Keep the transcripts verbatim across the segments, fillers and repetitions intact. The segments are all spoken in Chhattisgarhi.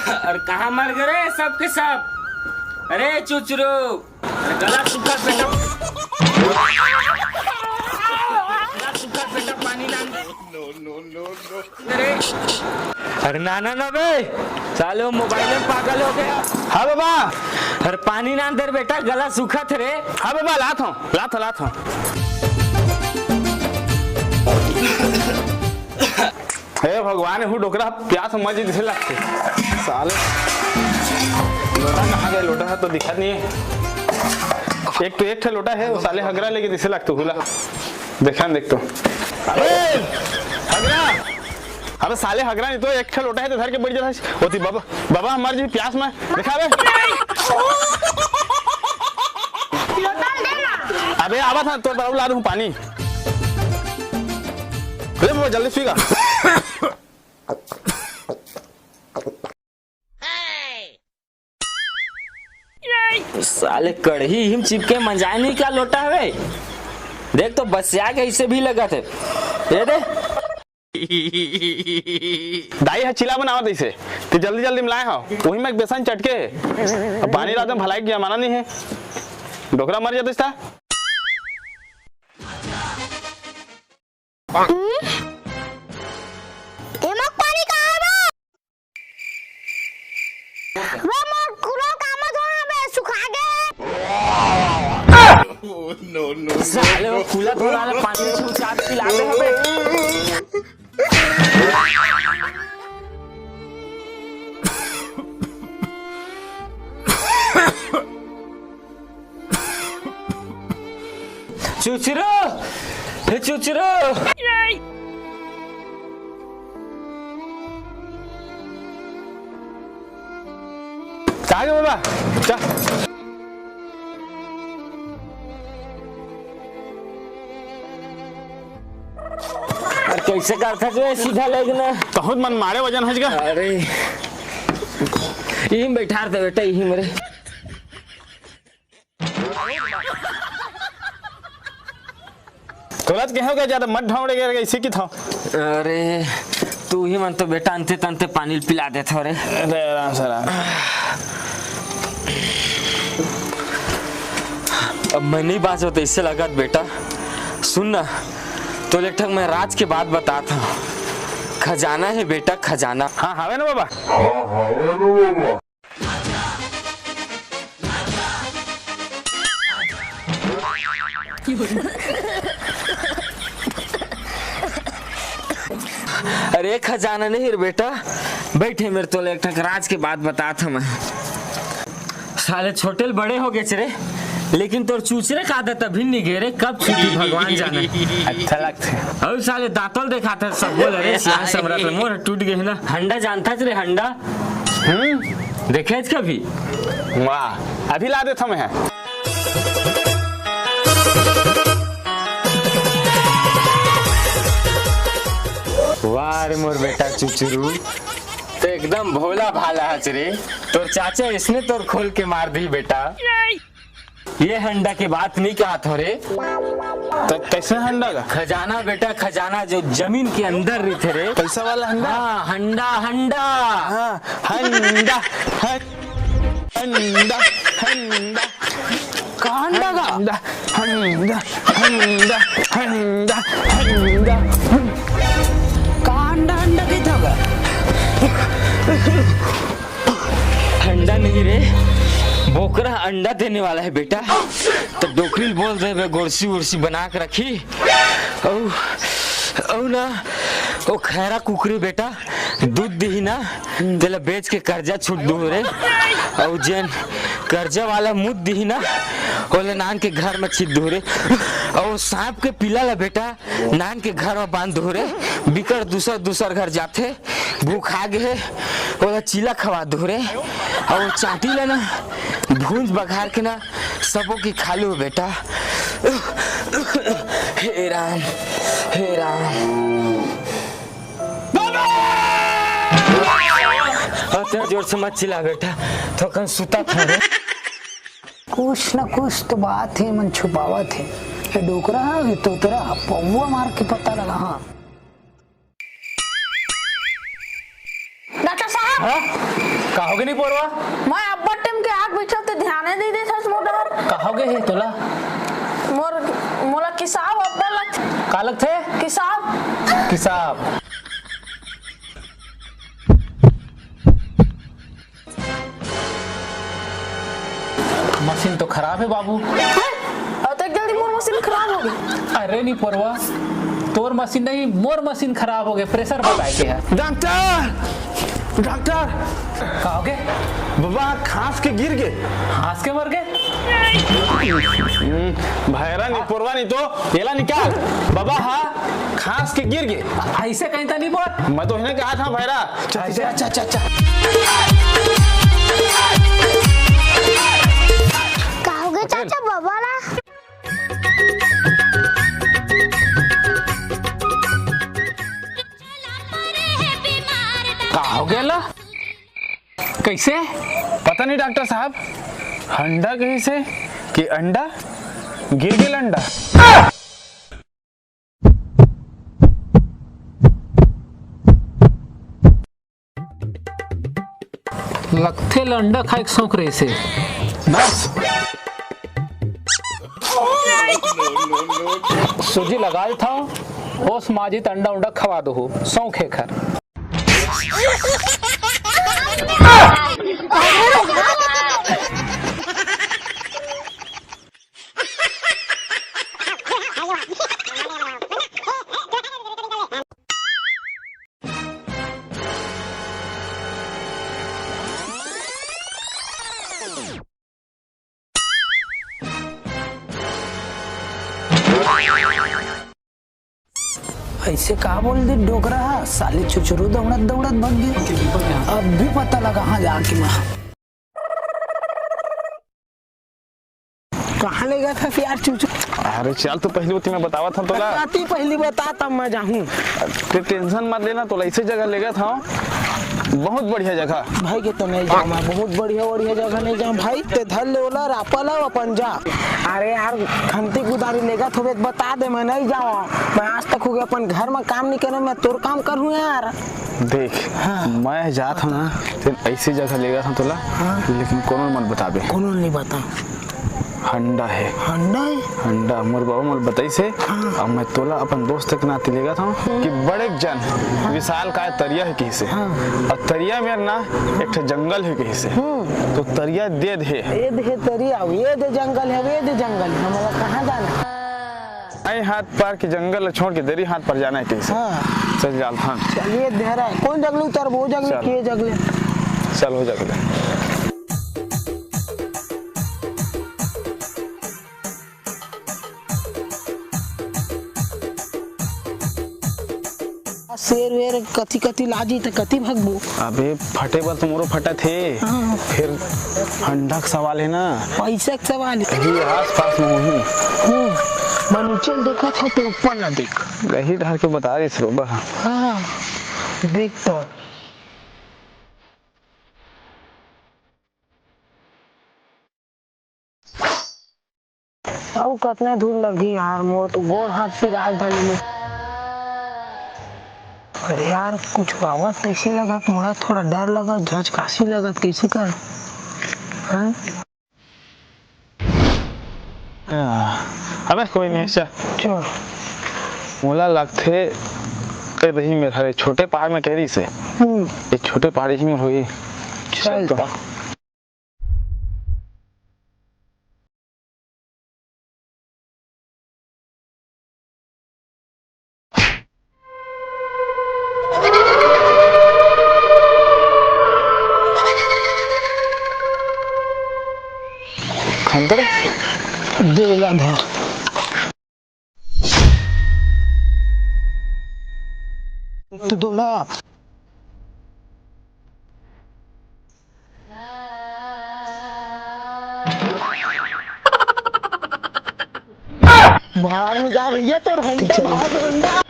अरे कहाँ मर गए रे सब के सब? अरे चुचरू, अरे गला सूखा बेटा, गला सूखा बेटा, पानी लान। अरे नाना ना बे, साले वो मोबाइल में पागल हो गया। हाँ बाबा। अरे पानी ना दे रे बेटा, गला सूखा थे रे। हाँ बाबा, लात हूँ, लात हूँ, लात हूँ। हे भगवान, हूँ डोकरा प्यास मर जी जैसे लगते। साले लोटा कहाँ गए? लोटा है तो दिखा नहीं है। एक तो एक ठे लोटा है, वो साले हगरा लेके जैसे लगते हुला। देखा न देख तो। अबे हगरा, अबे साले हगरा नहीं तो एक ठे लोटा है तो धर के बैठ जाता है। होती बाबा, बाबा हमारे जी प्यास में देखा बे। अबे आवा था तो बड़ा ला दूं पानी। अरे बाबा जल्दी पीगा। साले कड़ही हिम चिपके मजाए नहीं का लोटा हवे। देख तो बसिया के इसे भी लगत है। ये दे। दाई ह चिला बनावत इसे, ते जल्दी जल्दी में लाए हो, वही में बेसन चटके अब पानी ला दे, भलाई के जमाना नहीं है, डोकरा मर जाते था। हम्म? एमा पानी कहाँ है बे? बे मोर कुलो कामत हो बे, सुखा गे। साले वो कुला धोला ले पानी छुचा पिला दे हबे। चुचरो, हे चुचरो। का गे बाबा? चा। अरे कैसे करथा जो है सीधा लेगना? बहुत मन मारे वजन हज गा। अरे। इही में बैठा रहते बेटा, इही मरे। तोला तो कहे हो गया, ज्यादा मत ढांवड़े गए, इसी की था। अरे, तू ही मन तो बेटा अंते तंते पानी पिला देत हो रे। अरे, आराम से, आराम। अब मैं नहीं बांचो तो इससे लगत बेटा। सुन ना, तो एक ठक मैं राज के बात बता था। खजाना है बेटा, खजाना। हाँ, हावे ना बाबा। अरे खजाना नहीं रे बेटा, बैठे मेरे तोले एक ठक राज के बात बता था मैं। साले छोटे ले बड़े हो गए रे, लेकिन तोर चूचरे का आदत अभी नहीं गए रे, कब छूटी भगवान जाने। अच्छा लगते। और साले दांतल देखा था सब बोल रे, सियान समरत मोर टूट गए ना। हंडा जानता रे हंडा? हम्म। देखे कभी? वाह, अभी ला देता मैं। वाह रे मोर बेटा चुचरू, तो एकदम भोला भाला हच रे। तोर चाचा इसने तोर खोल के मार दी बेटा। ये हंडा के बात नहीं कहा थो रे। तो कैसे हंडा का? खजाना बेटा, खजाना जो जमीन के अंदर रहिथे रे। पैसा वाला हंडा? हाँ, हंडा, हंडा। हाँ, हंडा, हं-, हंडा, हंडा। का हंडा का? हंडा, हंडा, हंडा, हंडा, हंडा। का हंडा, हंडा कहत हव? अंडा नहीं रे, बोकरा अंडा देने वाला है बेटा। तो डोकरी ल बोल दे बे, गोरसी वोरसी बना के रखी। औ, औ ना, ओ खैरा कुकरी बेटा, दूध दिही ना, तेला बेच के कर्जा छूट दूँ रे। औ जेन कर्जा वाला मुद दिही ना, ओला नान के घर में छित दूँ रे। औ सांप के पीला ला बेटा, नान के घर में बांध दूँ रे। बिकट दूसर दूसर घर जाथे, भूखा गे हे, ओला चीला खवा दो रे। अउ चांटी ला ना भूंज बघार के ना सबो के खा लो बेटा। हे राम, हे राम। अतना जोर से मत चिल्ला बेटा, थोकन सुता था रे। कुछ ना कुछ तो बात हे, मन छुपावत हे। ये डोकरा हे, ये तोतरा, पौवा मार के पता लगा। हाँ। डॉक्टर साहब। हाँ? का होगे निपोरवा? मैं अब्बड़ टाइम के आग बिछल ते ध्याने दे देथस मोर डहर। का होगे हे तोला? मोर, मोला किसाब अब्बड़ लगथे। का लगथे? किसाब। किसाब। मशीन तो खराब हे बाबू। हैं? अतेक जल्दी मोर मशीन खराब होगे? अरे निपोरवा, तोर मशीन नहीं, मोर मशीन खराब होगे, pressure बताए के हे। Doctor, doctor. का होगे? बबा खांस के गिर गे। खांस के मर गे? हम्म, भैरा निपोरवा नहीं तो एला निकाल। बबा हा खांस के गिर गे। अइसे कहीं तो नहीं बोल। मैं तो इन्हें कहा था भैरा। अच्छा, अच्छा, अच्छा, अच्छा। का होगे चाचा बबा ला? का होगे ला? कइसे? पता नहीं डॉक्टर साहब, हंडा कहिसे कि अंडा, गिर गे लंडा। लगथे लंडा खाए के शौक रहिसे। बस। सूजी लगा देथव, ओस माजी त अंडा उंडा खवा दो, शौक हे खर। अइसे का बोल दे डोकरा हा, साले चुचरू दौड़त दौड़त भग गे। अब भी पता लगा, हाँ, जाके मैं कहाँ लेगत हस यार चुचरू? अरे चल, तू पहली ओती मैं बतावत हूँ तोला। अति पहली बता, तब मैं जाहूँ। ते tension मत लेना, तोला अइसे जगह लेगत हूँ, बहुत बढ़िया जगह। भाई के तो नहीं जाऊँ मैं, बहुत बढ़िया बढ़िया जगह नहीं जाऊँ भाई। ते धर ले ओला, रापा ला अपन जा। अरे यार, खंती कुदारी लेगत होबे त बता दे, मैं नहीं जाऊँ। मैं आज तक होगे अपन घर में काम नहीं करे, मैं तोर काम करूँ यार। देख, हाँ। मैं जात हूँ ना, ते अइसे जगह लेगत हूँ तोला, हाँ। लेकिन कोनो मत बताबे। कोनो नहीं बता। हंडा हे। हंडा हे? हंडा, मोर बाबा मोला बताइस हे। हाँ। अब मैं तोला अपन दोस्त के नाते लेगत हूँ कि बड़े जन विशाल काय तरिया हे कहिसे। हाँ। अउ तरिया मेर ना एक ठो जंगल हे कहिसे। हम्म। तो तरिया दे दे। ये दे तरिया, ये दे जंगल हे, ये दे जंगल हे। हमला कहाँ जाना? आई हाथ पार के जंगल ला छोड़ के दरी हाथ पार जाना हे कहिसे। हाँ। चल जाल, हाँ। चलिए धरा, कौन जंगल उतरबो, वो जंगल चल। के जंगल। चल हो जंगल। शेर वेर कति कति लाजी त कति भगबो। अबे फटे बर तो मोरो फटत हे। हाँ। फिर हंडा के सवाल हे ना। पैसा के सवाल हे। यही आसपास में होही। हम्म। मैं नीचे देखत हूँ तो ऊपर ना देख। यही डहर के बता रही सरोबा। हाँ। देख तो। अउ कतना दूर लगही यार, मोर तो गोड़ हाथ पिरात हे। अरे यार, कुछ आवत तइसे लगत, मोला थोड़ा डर लगत, झचकासी लगत, कइसे कर? हाँ? अबे कोई नहीं, चल। चल। मोला लगथे, ए रही मेर हरे, छोटे पहाड़ में कह रही से। हम्म। ये छोटे पहाड़ ही में होही। चल चल तो। खंदड़ देला धर। तू दोला। बाहर में जा भैया, तोर हम तो बाहर में जा।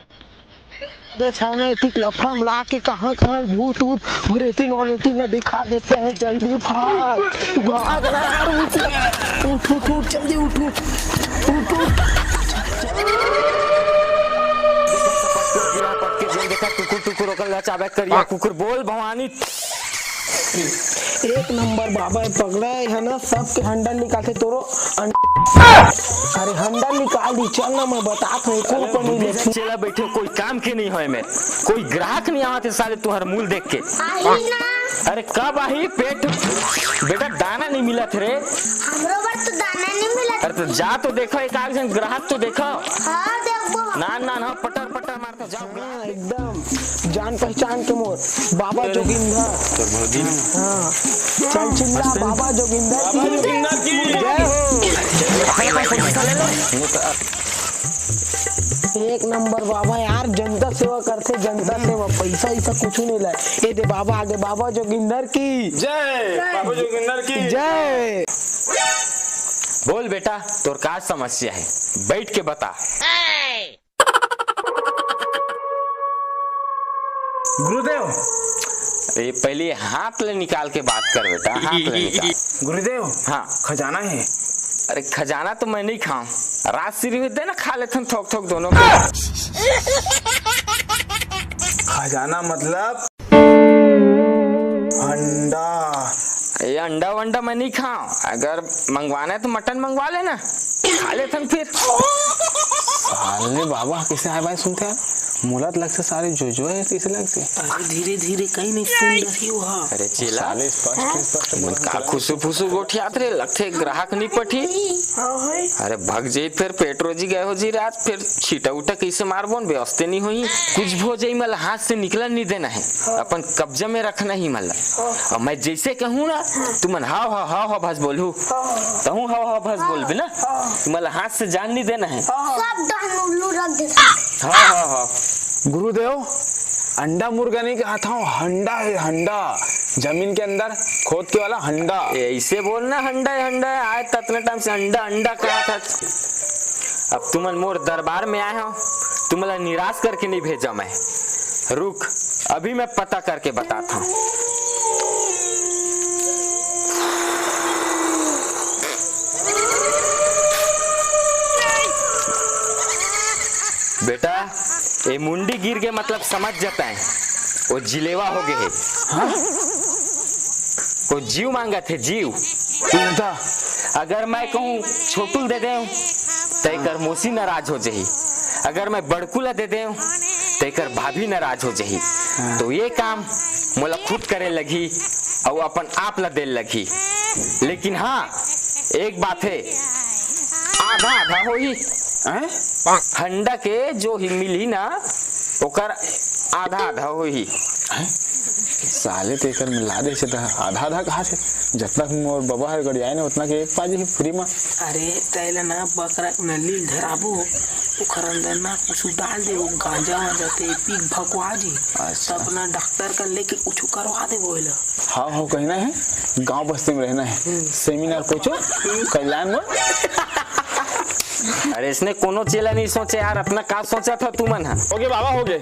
अरे छाना, इतिक लफड़ा में ला के कहाँ, कहाँ भूत, भूत, रेटिंग और रेटिंग में दिखा देते हैं। जल्दी भाग, भाग ना यार, उठ, उठ, उठ, उठ, जल्दी उठ, उठ, उठ, उठ। टुकुर टुकुर ओकर लचाबे करिया कुकुर, बोल भवानी। एक नंबर बाबा, ये पगला है ना, सबके हंडा निकालथे तोरो। अरे हंडा निकाल दी, चल ना, मैं बतात हूँ, एको रुपया नहीं लेथे। चेला बैठे, कोई काम के नहीं होय में, कोई ग्राहक नहीं आवत हे साले तुहर मूल देख के। आही ना। अरे कब आही पेट, बेटा दाना नहीं मिलत रे। हमरो बर तो दाना नहीं मिलत। अरे तो जा तो देखो, एक आध जन ग्राहक तो देखो। हाँ, देखबो। नान नान, हाँ, पटर पटर मारता, जाओ। हाँ, एकदम जान पहचान के मोर बाबा जोगिंदर। हाँ, चल चिल्ला, बाबा जोगिंदर की जय हो। एक नंबर बाबा यार, जनता सेवा करथे, जनता सेवा, पैसा वैसा कुछ नहीं लाए। ये दे बाबा आगे, बाबा जोगिंदर की जय, बाबा जोगिंदर की जय। बोल बेटा, तोर का समस्या है, बैठ के बता। गुरुदेव। ए, पहले हाथ ले निकाल के बात कर बेटा, हाथ ले निकाल। गुरुदेव। हाँ। खजाना है। अरे खजाना तो मैं नहीं खाऊं, रात सिरी हुई दे ना, खा लेथन थोक थोक दोनों को। खजाना मतलब अंडा। ये अंडा वंडा मैं नहीं खाऊं, अगर मंगवाना है तो मटन मंगवा लेना, खा लेथन फिर। साले बाबा कैसे आए भाई सुनते हैं, मोला तो लगथे सारे जो जो है कैसे लगथे। अरे धीरे धीरे कहीं नहीं सुन रही हो। अरे चेला, साले स्पष्ट स्पष्ट मन का खुसु फुसु गोठियात रे, लगथे ग्राहक नहीं पठी। अरे भग जाई फिर पेट रोजी गए हो जी रात, फिर छीटा उटा कैसे मारबोन, व्यवस्था नहीं होई। कुछ भो जाई, मला हाथ से निकलन नहीं देना है, अपन कब्जा में रखना ही मला। और मैं जैसे कहूँ ना, तुमन हाव हाव हाव हाव बस बोलहू, तहूँ हाव हाव बस बोलबे ना, मला हाथ से जान नहीं देना है। सब डहन उल्लू रख देता। हाँ हाँ हाँ। गुरुदेव, अंडा मुर्गा नहीं कहत हूँ, हंडा है हंडा, जमीन के अंदर खोद के वाला हंडा। ऐसे बोलना, हंडा है हंडा है, आए ततने टाइम से अंडा अंडा कहत हस। अब तुमन मोर दरबार में आए हो, तुमला निराश करके नहीं भेजा मैं। रुक, अभी मैं पता करके बताता हूँ। बेटा, ए मुंडी गिर के मतलब समझ जाता है, वो जिलेवा हो गए है। हाँ? वो जीव मांगत है, जीव। तू था। अगर मैं कहूँ छोटू ल दे दे, तो एकर मौसी नाराज हो जाही। अगर मैं बड़कू ला दे दे, तो एकर भाभी नाराज हो जाही। हाँ। तो ये काम मोला खुद करे लगही, अउ अपन आप ला दे लगही। लेकिन हाँ, एक बात है, आधा आधा होही। हैं? हंडा के जो ही मिलही ना, ओकर आधा आधा होही। हैं? साले तो एकर मिला दे से त आधा आधा कहा से, जतना मोर बबा हर गड़ियाए ना, उतना के एक पाजी ही फ्री मा। अरे, तैला ना बकरा नली धराबो, ओखर अंदर ना कुछ डाल दे, वो गांजा वांजा ते पी के भकवा जी। अच्छा। तब ना डॉक्टर कर लेके कुछ करवा दे बोला। हाँ, हाँ, कहना है, गांव बस्ती में रहना है। हम्म। सेमिनार कोचो, कल्याण मोड़। अरे, इसने कोनो चेला नहीं सोचे यार, अपना का सोचा था तुमन हा? हो गए बाबा, हो गए,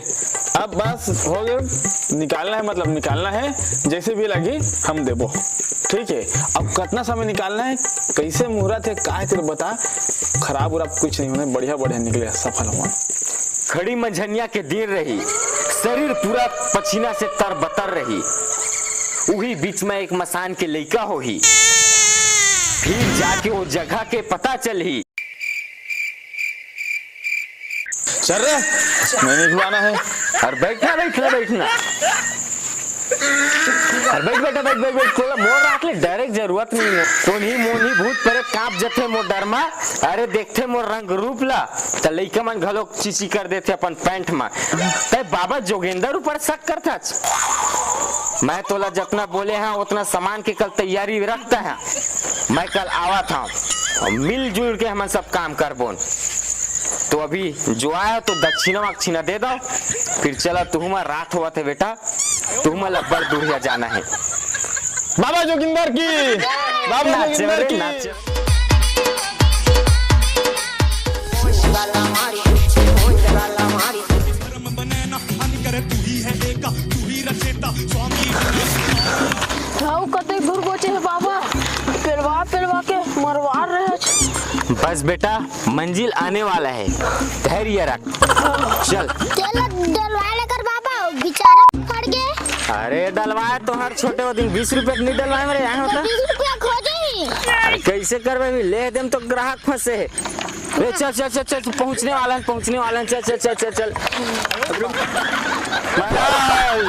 अब बस हो गए, निकालना है, मतलब निकालना है, जैसे भी लगी हम देबो, ठीक है। अब कितना समय निकालना है, कैसे मुहूर्त है, का है तेरे बता, खराब उराब कुछ नहीं होना, बढ़िया बढ़िया निकले, सफल हुआ। खड़ी मंझनिया के दिन रही, शरीर पूरा पसीना से तरबतर रही। उही बीच में एक मसान के लइका होही, फिर जाके वो जगह के पता चलही। चल रे, मैं नहीं खिलाना है। अरे बैठना, बैठना, बैठना। अरे बैठ, बैठ, बैठ, बैठ, बैठ। तोला मोर रात ले डरे के जरूरत नहीं है। कोन्ही मोन्ही भूत प्रेत कांप जथे मोर डर मा। अरे देखथे मोर रंग रूप ला, त लइका मन घलो चीची कर देथे अपन पैंट मा। तै बाबा जोगेंद्र ऊपर शक करथस? मैं तोला जतना बोले हंव, ओतना सामान के कल तैयारी रखता है। मैं कल आवत हंव, मिलजुल के हमन सब काम करबोन। तो अभी जो आया तो दक्षिणा वक्षिणा दे दो, फिर चला तुहमा रात होवत है बेटा, तुहमा ला बड़ दूरिया जाना है। बाबा जोगिंदर की, बाबा नाचे जोगिंदर रे, की। नाचे। धौ कतई भुरगोचे हे बाबा, पेलवा पेलवा के मरवार रहे। बस बेटा, मंजिल आने वाला है, धैर्य रख। चल। तेला डलवा लेकर बाबा, बेचारा पड़ गए। अरे डलवाए तो हर छोटे वो दिन बीस रुपया के नहीं डलवाए मेरे यहाँ होता। बीस रुपया खो जाही। अरे कैसे करबे भी, ले देम तो ग्राहक फंसे है। ले चल चल चल चल, पहुँचने वाला है, पहुँचने वाला है, चल चल चल चल चल। महाराज,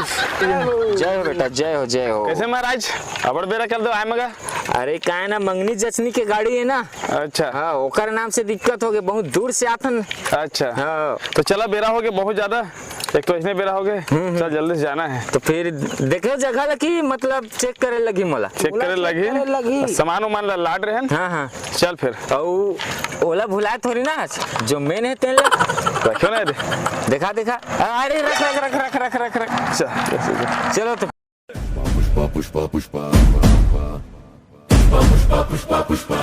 जय हो बेटा, जय हो, जय हो। कैसे महाराज? अबड़ बेरा कर दो आए मगा। अरे काहे ना, मंगनी जचनी के गाड़ी है ना। अच्छा। हाँ, ओकर नाम से दिक्कत हो गई, बहुत दूर से आथन। अच्छा। हाँ। तो चला, बेरा हो गया बहुत ज्यादा, एक तो इसने बेरा हो गए। हम्म, हम्म। चल जल्दी से जाना है। तो फिर देखो जगह ला कि मतलब चेक करे लगी मोला। चेक मोला करे चेक लगी। करे लगी। सामान उमान ला लाट रहे हैं। हाँ, हाँ। चल फिर। अउ ओला भुलाए थोड़ी ना, जो मेन है तेन ला। रखो ना दे। देखा, देखा। अरे रख, रख, रख। चल, चल, चल, चल। चलो तो। पुष्पा पुष्पा पुष्पा पुष्पा पुष्पा पुष्पा पुष्पा।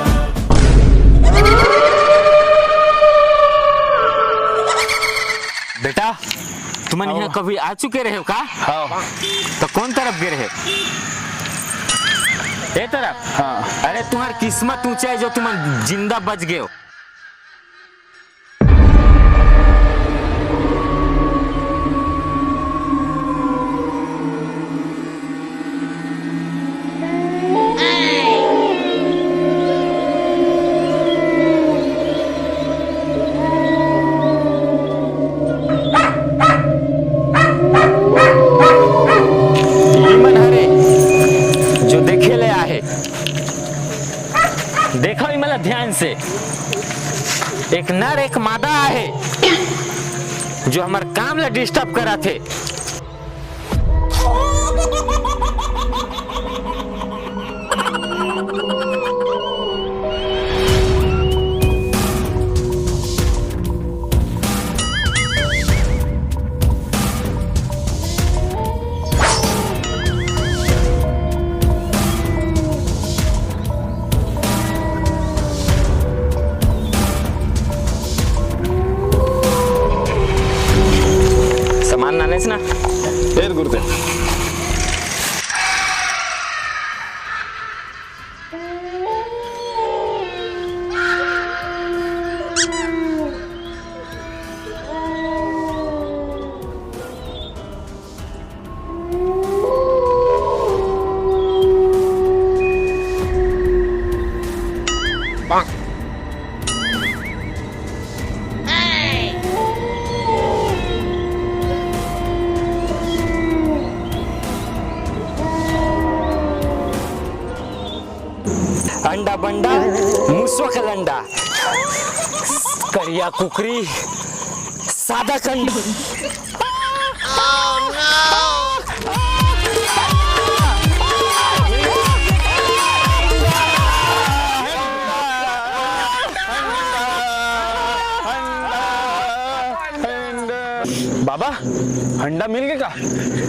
बेटा, तुमन हाँ। यहाँ कभी आ चुके रहे हो का? हाँ। तो कौन तरफ गए रहे हो? ए तरफ? हाँ। अरे तुम्हार किस्मत ऊंचा है जो तुमन जिंदा बच गए हो। ये मन हरे जो देखे ले आहे, देखो इमला ध्यान से, एक नर एक मादा आहे जो हमर काम ला डिस्टर्ब करा थे। सामान नानेस ना? फेर गुरुदेव। अंडा बंडा, मुसवा का लंडा, करिया कुकरी, सादा कंडा। बाबा, हंडा मिल गए का?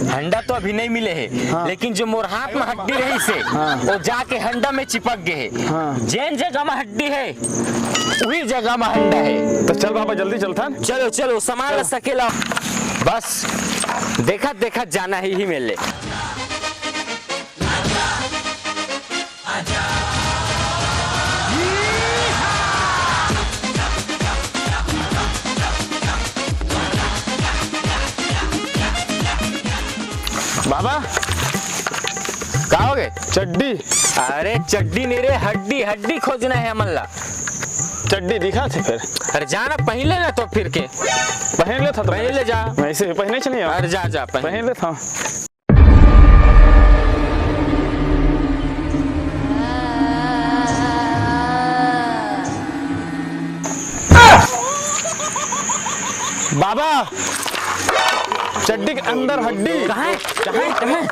हंडा तो अभी नहीं मिले है, हाँ। लेकिन जो मोर हाथ में हड्डी रही से, हाँ। वो जाके हंडा में चिपक गए है। हाँ। जेन जगह में हड्डी है, वही जगह में हंडा है। तो चल बाबा, जल्दी चलथन। चलो, चलो, सामान ला सकेला। बस, देखत, देखत जाना ही, ही मेले। बाबा, का हो गए? चड्डी। अरे चड्डी नहीं रे, हड्डी, हड्डी खोजना है हमन ला। चड्डी दिखा थे फिर। अरे जा ना, पहन ले ना तो फिर के। पहन ले था तो पहन ले जा। वैसे भी पहने से नहीं आ। अरे जा, जा, पहन। पहन ले था। बाबा, चड्डी के अंदर हड्डी। कहाँ है? कहाँ है? कहाँ है?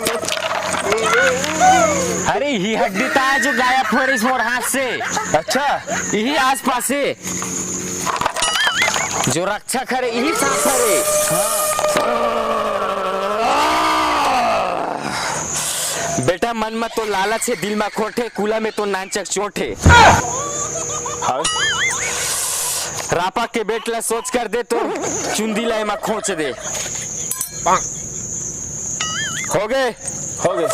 अरे, ही हड्डी ता जो गायब हो रही मोर हाथ से। अच्छा। यही आसपास है। जो रक्षा करे, यही सांस हरे। बेटा, मन में तो लालच है, दिल में खोट है, कूला में तो नानचक चोट है। हाँ। रापा के बेट ला सोच कर दे तो चुंदी ला एमा खोच दे। हो गए? हो गए।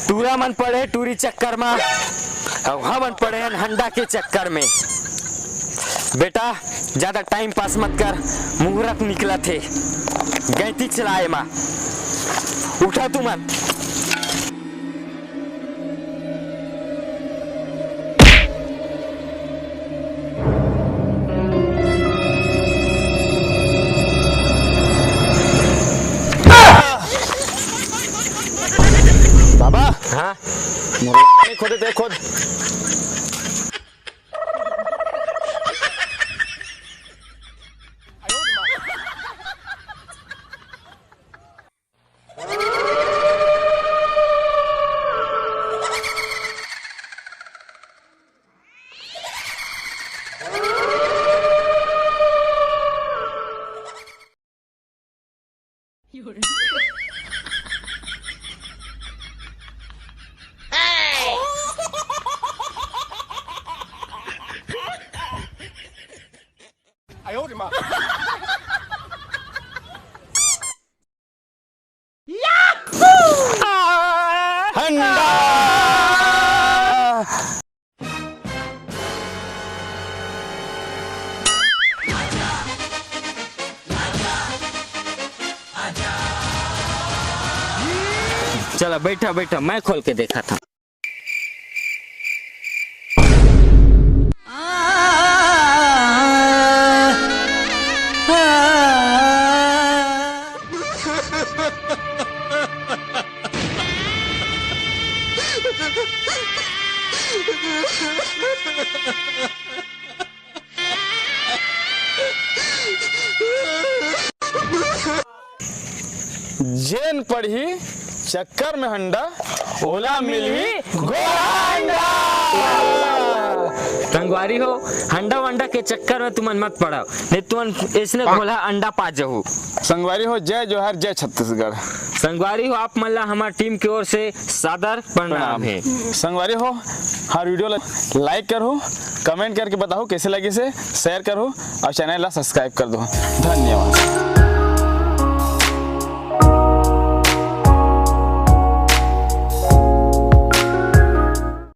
टूरा मन पड़े टूरी चक्कर मा, अउ हमन पड़े हन हंडा के चक्कर में। बेटा, ज्यादा टाइम पास मत कर, मुहूर्त निकलत हे। गैंती चला एमा। उठा तुमन। बाबा। हाँ? मोला नहीं खोदे, ते खोद। हंडा। चला, बैठा, बैठा, मैं खोल के देखाथंव। जेन पड़ही चक्कर में हंडा, ओला मिलही घोड़ा हंडा। संगवारी हो, हंडा वंडा के चक्कर में तुमन मत पड़व, नहीं तुमन इसने घोला अंडा पा जहू। संगवारी हो, जय जोहार, जय छत्तीसगढ़। संगवारी हो, आप मन ला हमार टीम के ओर से सादर प्रणाम प्रणाम। हे। संगवारी हो, हर वीडियो ला लाइक करहू, कमेंट करके बताहू कैसे लगिस हे, शेयर करहू अउ चैनल ला सब्सक्राइब कर दो। धन्यवाद।